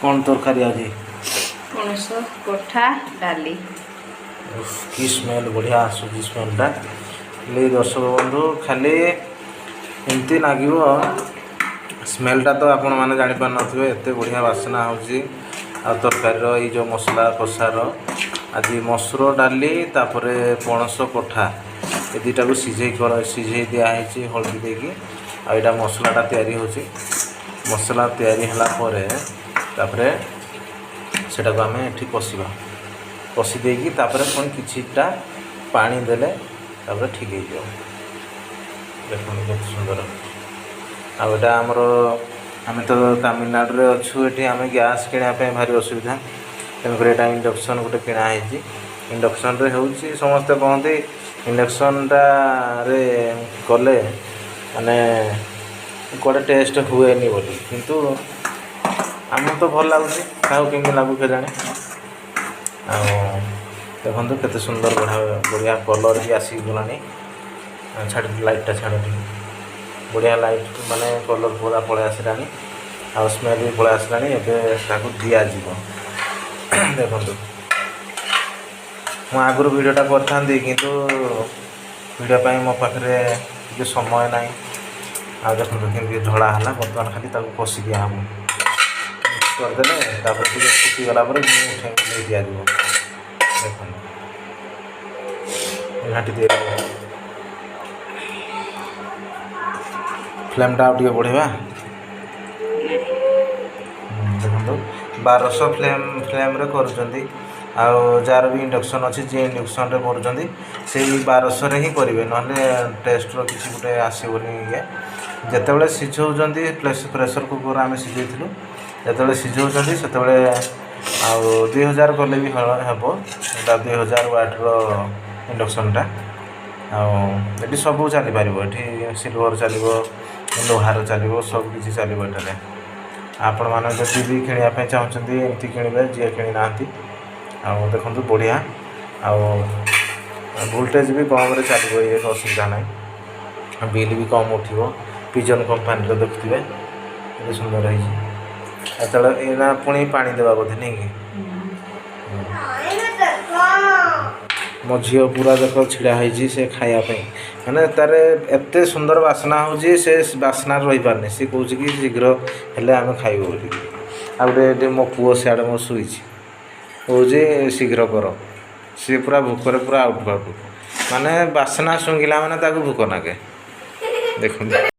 କ'ଣ ତରକାରୀ ଆଜି? ପଣସ କଠା ଡାଲି। ଉଫ୍, କି ସ୍ମେଲ୍, ବଢ଼ିଆ ଆସୁଛି ସ୍ମେଲ୍ଟା। ହେଲେ ଦର୍ଶକ ବନ୍ଧୁ, ଖାଲି ଏମିତି ଲାଗିବ ସ୍ମେଲ୍ଟା ତ ଆପଣମାନେ ଜାଣିପାରୁନଥିବେ, ଏତେ ବଢ଼ିଆ ବାସ୍ନା ହେଉଛି। ଆଉ ତରକାରୀର ଏଇ ଯେଉଁ ମସଲା କଷାର, ଆଜି ମସୁର ଡାଲି, ତାପରେ ପଣସ କଠା, ଏ ଦୁଇଟାକୁ ସିଝେଇ ଦିଆହେଇଛି ହଳଦୀ ଦେଇକି। ଆଉ ଏଇଟା ମସଲାଟା ତିଆରି ହେଉଛି। ମସଲା ତିଆରି ହେଲା ପରେ ତାପରେ ସେଟାକୁ ଆମେ ଏଠି କଷିବା। କଷି ଦେଇକି ତାପରେ ପୁଣି କିଛିଟା ପାଣି ଦେଲେ ତାପରେ ଠିକ୍ ହେଇଯିବ। ଦେଖନ୍ତୁ କେତେ ସୁନ୍ଦର। ଆଉ ଏଇଟା ଆମର, ଆମେ ତ ତାମିଲନାଡ଼ୁରେ ଅଛୁ, ଏଠି ଆମେ ଗ୍ୟାସ୍ କିଣିବା ପାଇଁ ଭାରି ଅସୁବିଧା। ତେଣୁକରି ଏଇଟା ଇଣ୍ଡକ୍ସନ୍ ଗୋଟେ କିଣା ହେଇଛି, ଇଣ୍ଡକ୍ସନ୍ରେ ହେଉଛି। ସମସ୍ତେ କହନ୍ତି ଇଣ୍ଡକ୍ସନ୍ଟାରେ କଲେ ମାନେ କୁଆଡ଼େ ଟେଷ୍ଟ ହୁଏନି ବୋଲି, କିନ୍ତୁ ଆମକୁ ତ ଭଲ ଲାଗୁଛି। କାହାକୁ କେମିତି ଲାଗୁ କେଜାଣି। ଆଉ ଦେଖନ୍ତୁ କେତେ ସୁନ୍ଦର, ବଢ଼ିଆ ବଢ଼ିଆ କଲର୍ ବି ଆସିଗଲାଣି। ଛାଡ଼ି, ଲାଇଟ୍ଟା ଛାଡ଼ ଟିକେ। ବଢ଼ିଆ ଲାଇଟ୍ ମାନେ କଲର୍ ପୁରା ପଳେଇ ଆସିଲାଣି ଆଉ ସ୍ମେଲ୍ ବି ପଳେଇ ଆସିଲାଣି। ଏବେ ତାକୁ ଦିଆଯିବ। ଦେଖନ୍ତୁ, ମୁଁ ଆଗରୁ ଭିଡ଼ିଓଟା କରିଥାନ୍ତି, କିନ୍ତୁ ଭିଡ଼ିଓ ପାଇଁ ମୋ ପାଖରେ ଟିକେ ସମୟ ନାହିଁ। ଆଉ ଦେଖନ୍ତୁ କେମିତି ଢଳା ହେଲା। ବର୍ତ୍ତମାନ ଖାଲି ତାକୁ କଷି ଦିଆହେବ, ମିକ୍ସ କରିଦେଲେ ତାପରେ ଟିକେ ଫୁଟିଗଲା ପରେ ମୁଁ ଉଠେଇ ନେଇ ଦିଆଯିବ। ଦେଖନ୍ତୁ, ଘାଣ୍ଟି ଦିଆଯିବ। ଫ୍ଲେମ୍ଟା ଆଉ ଟିକେ ବଢ଼େଇବା। ଦେଖନ୍ତୁ, 1200 ଫ୍ଲେମ୍ରେ କରୁଛନ୍ତି। ଆଉ ଯାହାର ବି ଇଣ୍ଡକ୍ସନ୍ ଅଛି, ଯିଏ ଇଣ୍ଡକ୍ସନ୍ରେ କରୁଛନ୍ତି, ସେଇ 1200ରେ ହିଁ କରିବେ, ନହେଲେ ଟେଷ୍ଟର କିଛି ଗୋଟେ ଆସିବନି ଇଏ। ଯେତେବେଳେ ସିଝାଉଛନ୍ତି, ପ୍ରେସର୍ କୁକର୍ ଆମେ ସିଝେଇଥିଲୁ, ଯେତେବେଳେ ସିଝାଉଛନ୍ତି ସେତେବେଳେ ଆଉ 2000 କଲେ ବି ହେବ। ଏଇଟା 2000 ୱାଟ୍ର ଇଣ୍ଡକ୍ସନ୍ଟା। ଆଉ ଏଠି ସବୁ ଚାଲିପାରିବ। ଏଠି ସିଲଭର ଚାଲିବ, ଲୋହାର ଚାଲିବ, ସବୁ କିଛି ଚାଲିବ ଏଠାରେ। ଆପଣମାନେ ଯଦି ବି କିଣିବା ପାଇଁ ଚାହୁଁଛନ୍ତି, ଏମିତି କିଣିବେ, ଯିଏ କିଣି ନାହାନ୍ତି। ଆଉ ଦେଖନ୍ତୁ, ବଢ଼ିଆ। ଆଉ ଭୋଲ୍ଟେଜ୍ ବି କମ୍ରେ ଚାଲିବ, ଇଏ ଅସୁବିଧା ନାହିଁ। ବିଲ୍ ବି କମ୍ ଉଠିବ। ପିଜନ୍ କମ୍ପାନୀର ଦେଖୁଥିବେ, କେତେ ସୁନ୍ଦର ହେଇଛି। ଏତେବେଳେ ଏଇନା ପୁଣି ପାଣି ଦେବା ବୋଧେ, ନାଇଁ କି? ମୋ ଝିଅ ପୁରା ଦେଖ ଛିଡ଼ା ହେଇଛି ସେ ଖାଇବା ପାଇଁ। ମାନେ ତାର ଏତେ ସୁନ୍ଦର ବାସ୍ନା ହେଉଛି, ସେ ବାସ୍ନାରେ ରହିପାରୁନି। ସେ କହୁଛି କି ଶୀଘ୍ର ହେଲେ ଆମେ ଖାଇବୁ ବୋଲି। ଆଉ ଗୋଟେ ଏଠି ମୋ ପୁଅ ସିଆଡ଼େ ମୋ ଶୋଇଛି, କହୁଛି ଶୀଘ୍ର କର। ସିଏ ପୁରା ଭୋକରେ ପୁରା ଆଉଟ୍ ପାଉଟ୍, ମାନେ ବାସ୍ନା ଶୁଙ୍ଘିଲା ମାନେ ତାକୁ ଭୋକ ନାଗେ। ଦେଖନ୍ତୁ।